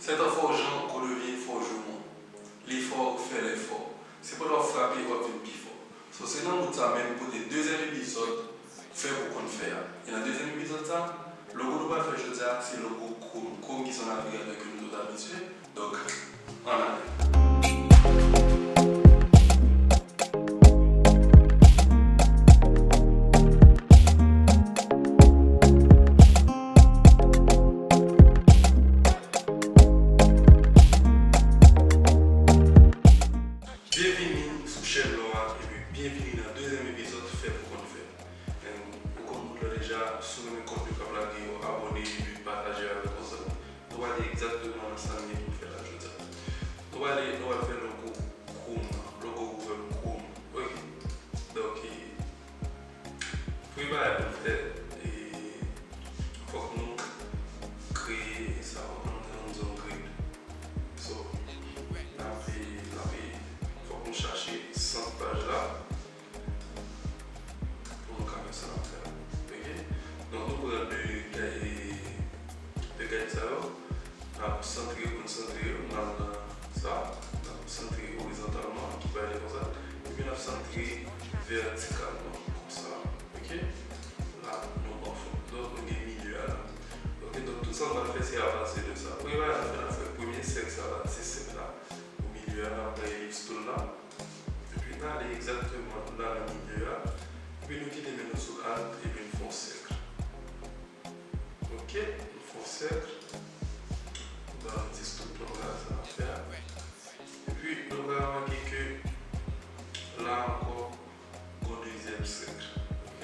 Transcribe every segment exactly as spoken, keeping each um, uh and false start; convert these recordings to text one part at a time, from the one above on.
Sèt an fòjan, kou leve fòjan. Lefò fè lefò. Se pandan w ap frape, w ap vin pi fò. So, se nan mood sa menm m pote dezyèm epizòd Fè pou konn fè a. E nan dezyèm epizòd sa, logo nou pral fè jodi a, se logo Chrome. Chrome ki se yon navigatè ke nou tout abitye. Donk, ann ale. Byenvini sou chèn nou an, epi byenvini nan dezyèm epizòd Fè pou konn fè. And ou konn mood lan deja, si w renmen kontni k ap lage yo, abòne epi pataje avèk yon zanmi. Nou prale egzakteman nan sa n gen pou n fè la jodi a. Nou prale, nou pral fè logo Chrome nan, logo Google Chrome. Ok. Donk, e, premye bagay pou n fè, e, fòk nou kreye sa, fòk nou nan yon zòn grid. So, n ap, n ap, fòk nou chache sant paj la. Pou nou ka fè sa n ap fè a. Ok? Donk, nou pran de guide, de guide sa yo. N ap santre yo, pou n santre yo, n al nan sa. N ap santre orizontalman, ki pale konsa. Epi n ap santre vètikalman, konsa. Ok? La, nou anfòm. Donk, nou gen milye a la. Ok, donk, tout sa n pral fè, se apatir de sa. Premye bagay n ap fè, n ap fè premye sèk sa la, ti sèk la. Pou milye a, n ap pran elips tool la. Epi n ale egzakteman la nan milye a. Epi nou kite men nou sou Alt epi n fè yon sèk. Ok, n fè yon sèk. Nou ba yon ti strukti nan bagay sa n ap fè a. Epi nou ka remake ke la ankò, gon dezyèm sèk. Ok?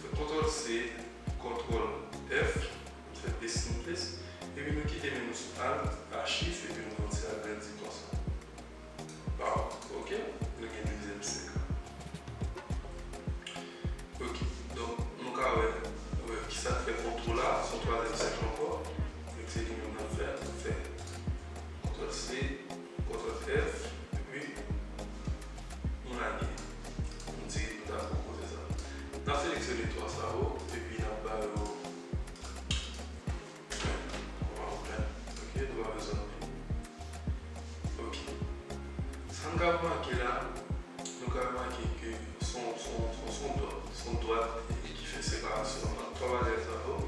Fè kontwòl C, kontwòl F, fè paste in place, epi nou kite men nou sou Alt, Archive, epi nou fè yon ti agrandi konsa. Pow, ok, nou gen dezyèm sèk la. Ok, donk, nou ka wè, wè kisa k fè kontwòl la, se yon twazyèm sèk ankò, donk se li menm n ap fè, nou fè kontwòl C, kontwòl F, epi nou lage. Nou di nou ta pwopoze sa. N ap seleksyone twa sa yo, epi n ap ba yo open. Ok, nou pa bezwen anpil. Ok. Sa n ka remake la, nou ka remake ke son, son, son, son dwat, son dwat ki fè separasyon ant twa bagay sa yo,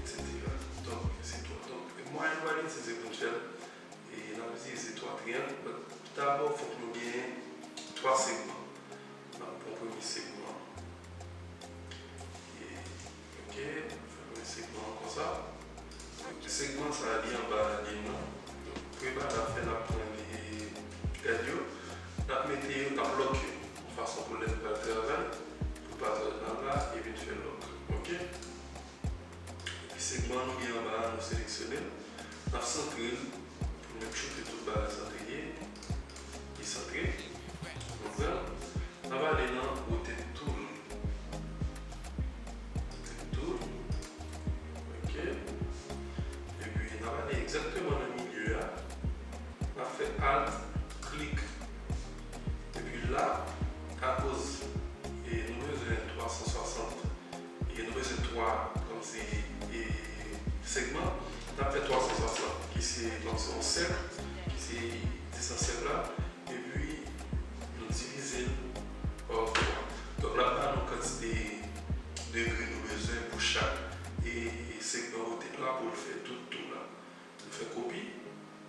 etsetera. Donk, se twa. Donk, mwayen nou pral itilize pou n fè l, e n ap itilize twa triyang, but dabò, fòk nou genyen twa segman. N ap pran premye segman. E, ok, fè premye segman an konsa. Segman sa a, li anba lim nan. Donk, premye bagay n ap fè, n ap pran li, gad yo. N ap mete yo, n ap lòk yo. Yon fason pou lè n pral travay, pou pa sot nan la, epi n fè lòk. Ok? Epi segman nou gen anba a, nou seleksyone l. N ap santre l pou n make sure ke tout bagay sa te ye. Li santre. Nou pran l. N ap ale nan Rotate Tool. Rotate Tool. Ok. Epi n ap ale egzakteman nan milye a. N ap fè Alt, klik. Epi la, akoz, e, nou bezwen twa san swasant, e, nou bezwen twa, kòmsi, e, segman, n ap fè twa san swasant, ki se kòmsi yon sèk, ki se distans sèk la, epi nou divize l pa twa. Donk, l ap ba nou kantite degre nou bezwen pou chak, e, segman rotate la pou l fè tout tou la. Nou fè kopi,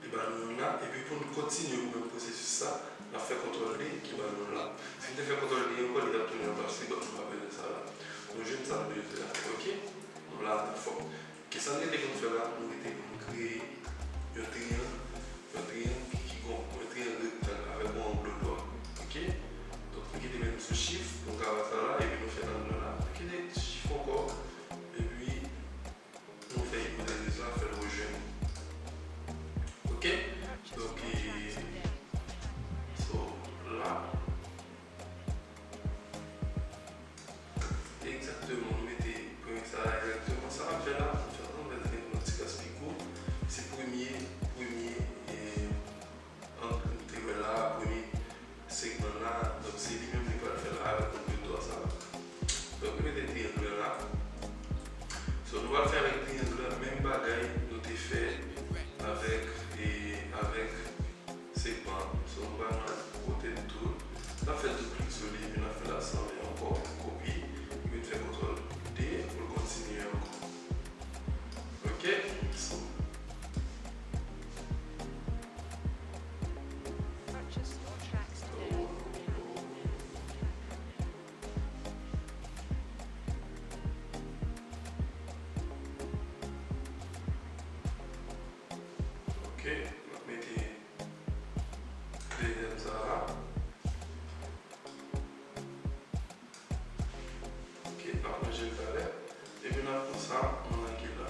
li ba nou youn la, epi pou n kontinye pou menm pwosesis sa, n ap fè kontwòl D ki ba nou youn la. Si n te fè kontwòl D ankò, li t ap tounen anba, se bon, nou pa bezwen sa la. Nou jwenn sa n bezwen la, ok? Nou la, nou fò. Kisa n rete pou n fè la? Nou rete pou n kreye yon triyang, yon triyang ki gon, yon triyang rektang avèk yon ang dwat, ok? Donk, nou kite men nou sou Shift pou n ka wè sa la, epi nou fè triangle la. Nou kite Shift ankò, epi nou fè ipotèniz la, fè l rejwenn. Ok? Donk, e, so, la. Egzakteman, nou mete premye sa la, egzakteman sa n ap fè la, nou fè ansanm, mete yon ti gaspiy. M ap mete dezyèm sa la. Ok, n ap ranje l talè. Epi n ap pran sa, n ap anke la.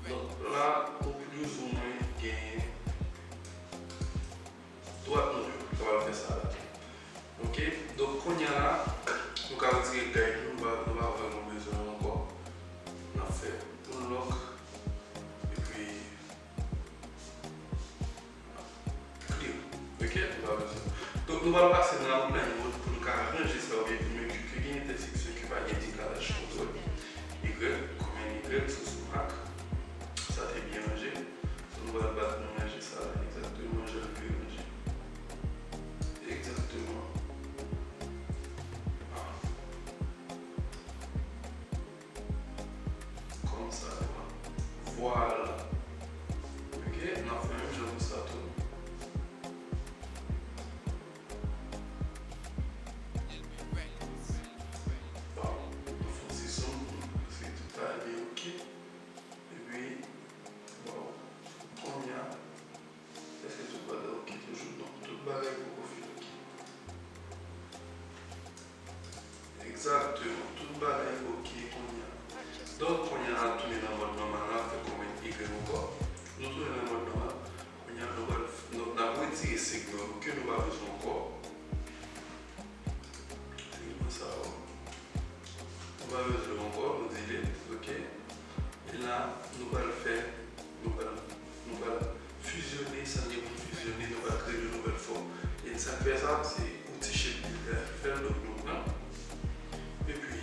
Donk, la, ou plizoumwen genyen dwat nou yo. Ou kapab fè sa la. Ok, donk, kounye a la, nou ka retire guide nou, nou pa, nou pa vrèman bezwen l ankò. N ap fè unlock, epi clear. Ok, nou pa bezwen. Donk, nou pral pase nan outline mode pou nou ka ranje sa oubyen pou nou evite gen entèseksyon ki pa gen dekalaj ant Y, kòm Y sou sou ak. Sa te byen ranje. So, nou pral bat nou ranje sa la egzakteman jan l dwe ranje. Egzakteman. Ah. Kòm sa, vwala. Ok, n ap fè menm jan pou sa tou. Bon, nou fè yon ti zoom, si tout bagay byen ok. Epi, bon, kounye a, èske tout bagay ok toujou? Non, tout bagay poko fin ok. Egzakteman, tout bagay ok kounye a. Donk, kounye a, n ap tounen nan mòd nòmal la, n ap fè kòm Y ankò. Nou tounen nan mòd nòmal. Kounye a, nou pral, nou, n ap retire signal ke nou pa bezwen ankò. Signal sa yo. Nou pa bezwen ankò, nou delete, ok. E la, nou pral fè, nou pral, nou pral fizyone, sa n gen pou n fizyone, nou pral kreye yon nouvèl fòm. E sa k fè sa, se outil shape builder ki fè l, donk nou pran. Epi,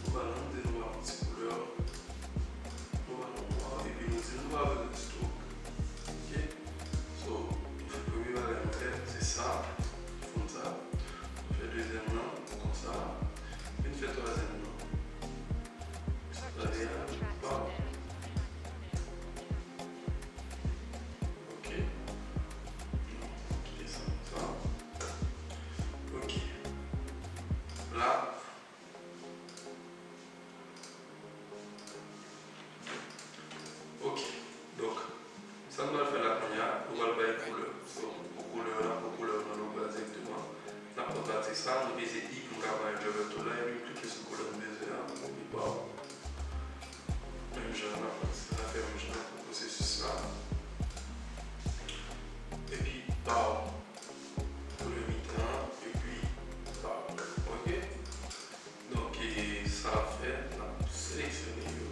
nou pral antre, nou pral yon ti koulè, nou pral yon nwa, epi nou di nou pa bezwen stroke. Ok? So, nou fè premye bagay nou fè, se sa, fon sa. Nou fè dezyèm nan, konsa. Vin fè twazyèm nan. Gade a, pa. Ok. Non, kite sa konsa. Ok. La. Ok. Donk, sa n pral fè la kounye a, nou pral bay koulè. So, pou koulè la, pou koulè nou, nou pral dirèkteman. N ap pran pati sa, nou peze I pou n ka pran airdrop tool la, epi n klike sou koulè n bezwen an, epi bam. Menm jan, n ap fè menm jan pou pwosesis la. Epi bam. Pou le mitan, epi bam. Ok? Donk, e, sa n ap fè, n ap seleksyone yo.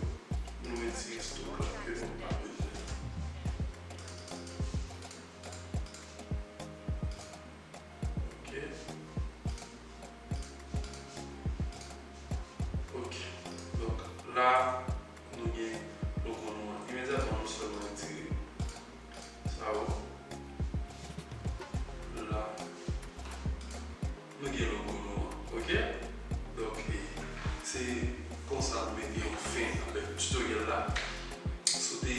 Nou retire stroke la ke nou pa bezwen. Ok. Ok. Donk, la, nou gen logo nou an. Imedyatman, nou sèlman retire sa yo. La, nou gen logo nou an. Ok? Donk, e, se konsa nou mete yon fen avèk tutorial la. Si w te